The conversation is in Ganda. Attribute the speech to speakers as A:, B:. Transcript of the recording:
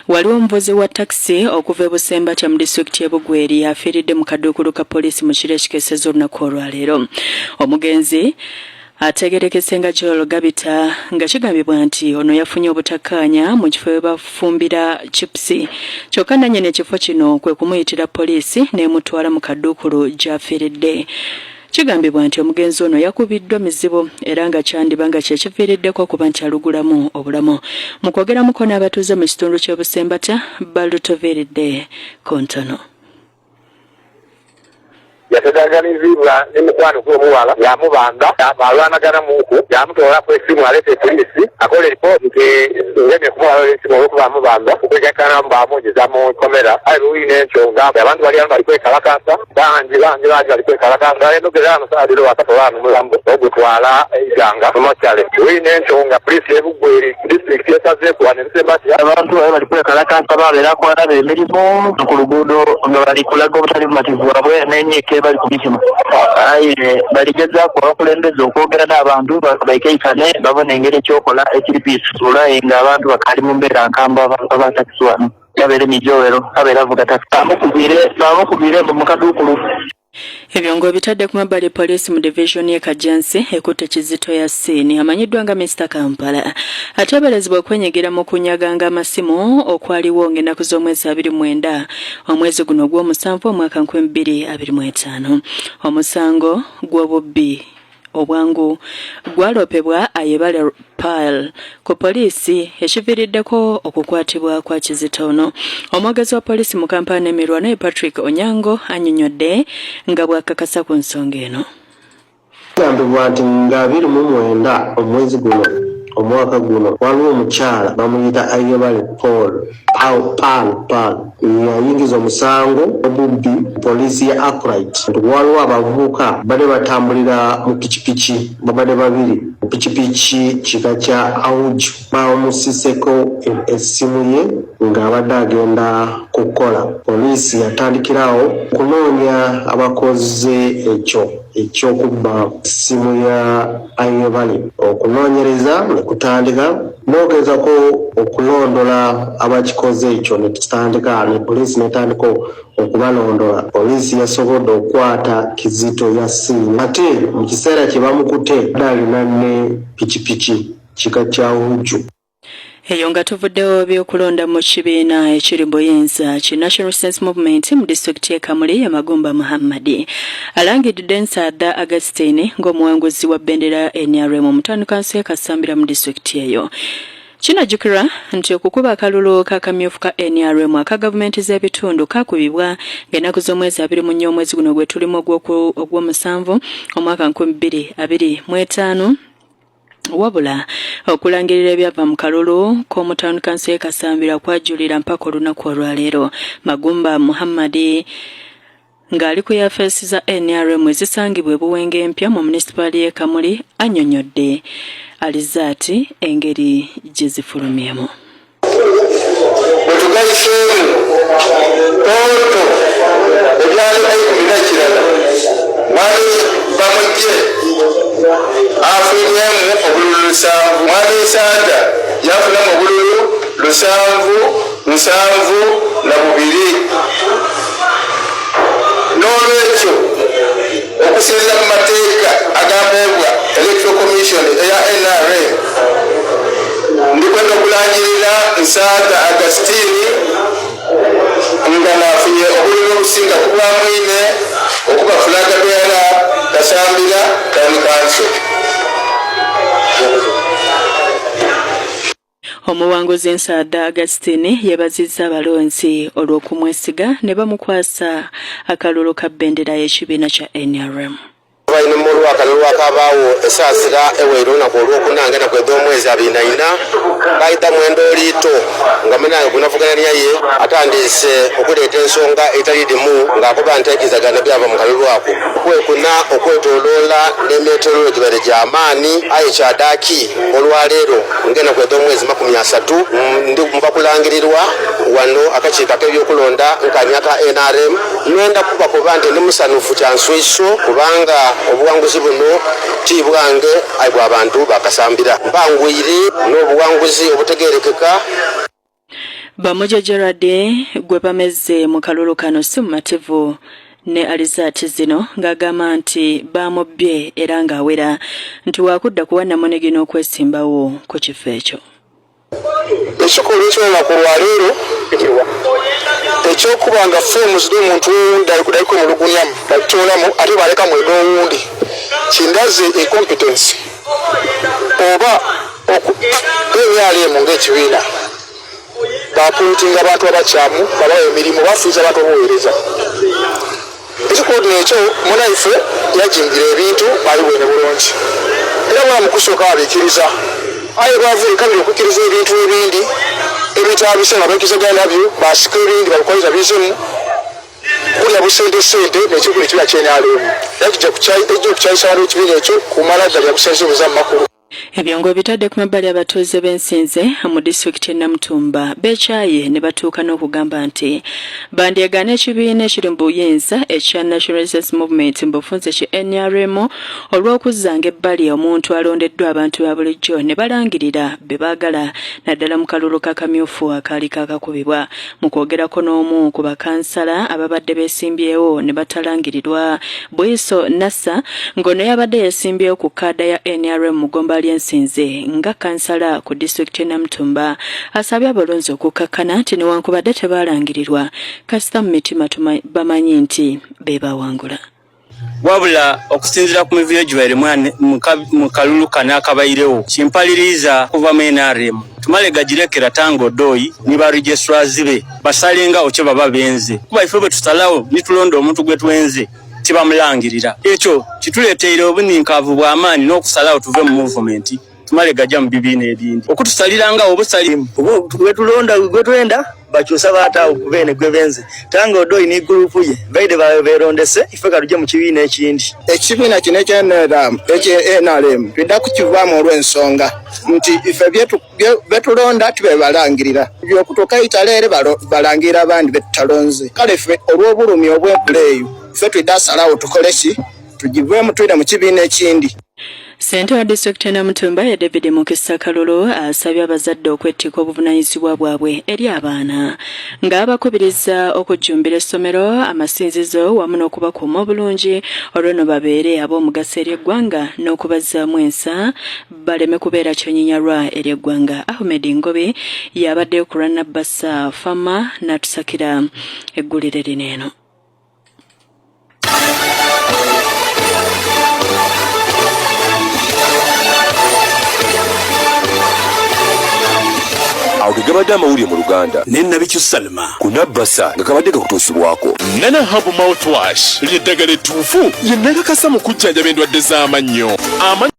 A: Waliwo omuvuzi wa takisi okuva e Busembatya mu disitulikiti y'e Bugweri afiiridde mu kaduukulu ka poliisi mu kiro ekikeesezza olunaku olwaleero. Omugenzi ategerekese nga Joel Gabita nga kigambibwa nti ono yafunye obutakkaanya mu kifo we bafumbira chipusi kyokka nannyini ekifo kino kwe kumuyitira poliisi n'emutwala mu kaduukulu gy'afiiridde. Kigambibwa nti omugenzi ono yakubiddwa mizibu era nga kyandiba nga kye kiviiriddeko okuba nti alugulamu obulamu. Mu kwogeramuko n'abatuuze mu kitundu ky'e Busembata balutuviiridde ku ntono.
B: Yateganganizibwa ne mukwano gwe omuwala yamubamba alwanagana muku yamutoolaku esimu aleete poliisi akole ripooti nti ngemye kumuwala esimu olwokuba amubamba okwekakana bamwingiza mu ikomera. Aye bwine enkyo nga abantu bali ano bali kwekalakasa bangi bangi bangi bali kwekalakasa enogera ano saadiro wakatola ano mulambo ogutwala eiganga mu mochale. Bwine enkyo nga poliisi y'e Bugweri disitulikiti esazeeku wano e Busembatya.
C: Abantu babe bali kwekalakasa babeera kwaraba emirimu ku luguudo nga bali kulaga obutali bumativu bwabwe n'enyiike bali ku mitima. Aye baligezaaku abakulembeze okwogera n'abantu baikaikane babone engeri ekyokola ekiri peaceful aye nga abantu bakaali mu mbeera nkambwe aba takisi wano. Abeera emijowero abeera avuga takisi bamukubire mbu mu kaduukulu.
A: Ebyo ng'obitadde ku mabbali, poliisi mu divizoni y'e Kajjansi ekutte Kizito Yasin amanyiddwa nga Mister Kampala ateeberezebwa okwenyigira mu kunyaganga amasimu okwaliwo ng'ennaku z'omwezi 29 omwezi guno ogw'omusanvu omwaka 2025. Omusango gw'obubbi obwangu gwaloopebwa Ayebale Pearl ku poliisi ekiviiriddeko okukwatibwa kwa Kizito ono. Omwogezi wa poliisi mu Kampala n'emirwano ye Patrick Onyango annyonnyodde nga bw'akakasa ku nsonga eno.
D: Kigambibwa nti nga 29 omwezi guno omwaka guno waliwo omukyala bamuyita Ayebale Paul Paul Paul yayingiza omusango obubbi poliisi ya Akright nti waliwo abavubuka badde batambulira mu pikipiki babadde babiri mu pikipiki kika kya Auju bamusiseko essimu ye ng'abadde agenda kukola. Poliisi yatandikirawo okunoonya abakoze ekyo eky'okubba essimu ya Ayebale. Okunoonyereza ne kutandika n'ogezako okulondola abakikoze ekyo ne kitandika ne poliisi n'etandika okubalondola. Poliisi yasobodde okukwata Kizito Yasin ate mu kiseera kye bamukute alina ne pikipiki kika kya Huju.
A: Eyo nga tuvuddewo by'okulonda mu kibiina ekiri buyinza ki National Resistance Movement mu disitulikiti y'e Kamuli ye Magumba Muhammad alangiridde Nsaadha Augustine ng'omuwanguzi wa bendera ya NRM mu tawuni kanso y'e Kasambira mu disitulikiti eyo. Kinajjukirwa nti okukuba akalulu k'akamyufu ka NRM aka gavumenti z'ebitundu kakubibwa ng'ennaku z'omwezi 24 omwezi guno gwe tulimu ogw'omusanvu omwaka 2025. Wabula okulangirira ebyava mu kalulu k'omu tawuni kanso y'e Kasambira kwajulira mpaka olunaku olwaleero. Magumba Muhammad ng'ali ku yafeesi za NRM ezisangibwa e Buwenge empya mu munisipaali y'e Kamuli annyonnyodde alizaati engeri gye zifulumyemu.
B: Bwe tugayiseemu tonto ebyalo ekumi n'ekirala mwami Bamujje afunyemu obululu 7, mwami Nsaada yafunamu obululu 772. N'olwekyo okusinziira ku mateeka agampeebwa Electoral Commission eya NRM, ndikwenda okulangirira Nsaada Augustine nga naafunye obululu obusinga ku bwa mwine okuba flag bearer Kasambira Town Council.
A: Omuwanguzi Nsaada Augustine yeebazizza abalonzi olw'okumwesiga ne bamukwasa akalulu ka bendera y'ekibiina kya NRM.
B: Oluvainhuma olw'akalulu akabaagho e Saasira ewaire olunaku Olwokuna nga enaku edh'omwezi 24, baidhamu endooliito nga munange gwinavugana naye atandiise okuleeta ensonga edhitali dhimu nga akoba nti aikirizaghana byava mu kalulu ako. Okwekuna okwetoloola n'emyetoloolo gibaire gya maani aye kyadaaki olwaleero nga enaku edh'omwezi 30 ndi nva kulangirirwa wano akakiiko ak'ebyokulonda nkani aka nrm. Nhenda kubakoba nti ndi musanhufu kya nswiiso kubanga obuwanguzi buno ti bwange aye bwa bantu ba Kasambira. Mpangwire n'obuwanguzi obutegeerekeka.
A: Bamuja Gerald gwe bamezze mu kalulu kano si mumativu ne alizaati zino ng'agamba nti baamubbye era ng'awera nti waakudda kuwa namunigina okwesimbawo ku kifo ekyo.
E: Ekikolwa eky'olunaku lwaleero ekyokuba nga foomu z'omuntu owundi ali kwemulugunyamu bakitoolamu ate balekamu ed'owundi kindaze incompetence oba NRM ng'ekibiina baappointinga abantu abakyamu, babawa emirimu, bafuuza abantu obuweereza. Ekikolwa ekyo munaife yajingira ebintu abibwene bulungi era bwa mukusooka abikkiriza, aye bwavuire kabiri okukkiriza ebintu ebindi ebitabise nga baikizagana nabyo, basika ebindi babikoleza bizimu kulya busente sente nekikulu ekibiina kya NRM era kijja okukyayisa abantu ekibiina ekyo kumala galya busente obuza mu makulu.
A: Ebyongo bitadde ku mabbali abatuuze b'ensinze mu disitulikiti e Namutumba beekyaye ne batuuka n'okugamba nti bandyegaana ekibiina ekiri mu buyinza ekya National Resistance Movement mu bufunze ki NRM olw'okuzzanga ebbali omuntu alondeddwa abantu ba bulijjo ne balangirira be baagala naddala mu kalulu k'akamyufu akaali kaakakubibwa. Mu kwogerako n'omu ku bakansala ababadde beesimbyewo ne batalangirirwa, Bwiso Nasser ng'ono yabadde yeesimbyewo ku kkaada ya NRM mu ggomba ly'Ensinze nga kansala ku disitulikiti e Namutumba asabye abalonzi okukkakkana nti newankubadde tebaalangirirwa kasita mu mitima bamanyi nti be bawangula.
F: Wabula okusinziira ku mivuyo gibaire mu kalulu kano akabairewo kimpaliriza kuva mu NRM tumale gagirekera Tanga Odoi ni ba registrars be basalengawo kye baba benze, kuba ife bwe tusalawo nitulonda omuntu gwe twenze tibamulangirira. Ekyo kituleeteire obuninkavu bw'amaanyi n'okusalawo tuve mu movement tumale gajja mu bibiina ebindi okutusalirangawo obusali
G: gwetulonda gwetwenda bakyusa baataawo kubeene gwe benze. Tanga Odoi ni gurupu ye baide berondese ife kaluje mu kibiina ekindi.
H: Ekibiina kino ekya NRM twidda kukivaamu olw'ensonga nti ife betulonda tubebalangirira byokutuuka italeere balangirira abandi betutalonze. Kale ffe olw'obulumi obw'empula eyo ffe twidda asalawo tukole ki tugiveemu twine mu kibiina ekindi.
A: Ssentebe wa disitulikiti e Namutumba ye David Mukisa Kalulu asabye abazadde okwettika obuvunaanyizibwa bwabwe eri abaana ng'abakubiriza okujjumbira essomero, amasinzizo wamu n'okubakuuma obulungi olwo nno babeere ab'omugaso eri eggwanga n'okubazzaamu ensa baleme kubeera kyenyinyalwa eri eggwanga. Ahmed Ngobi y'abaddeyo ku lwa Nabbasa Fama n'atusakira eggulire lino eno.
I: Awo ge gabadde amawulire mu Luganda
J: ne Nabikyu Salma
I: ku Nabbasa nga kabadde gakutuusibwako
J: Nana Herbal Mouthwash, lye ddagala ettuufu lye nakakasa mu kujjanjaba endwadde z'amannyo.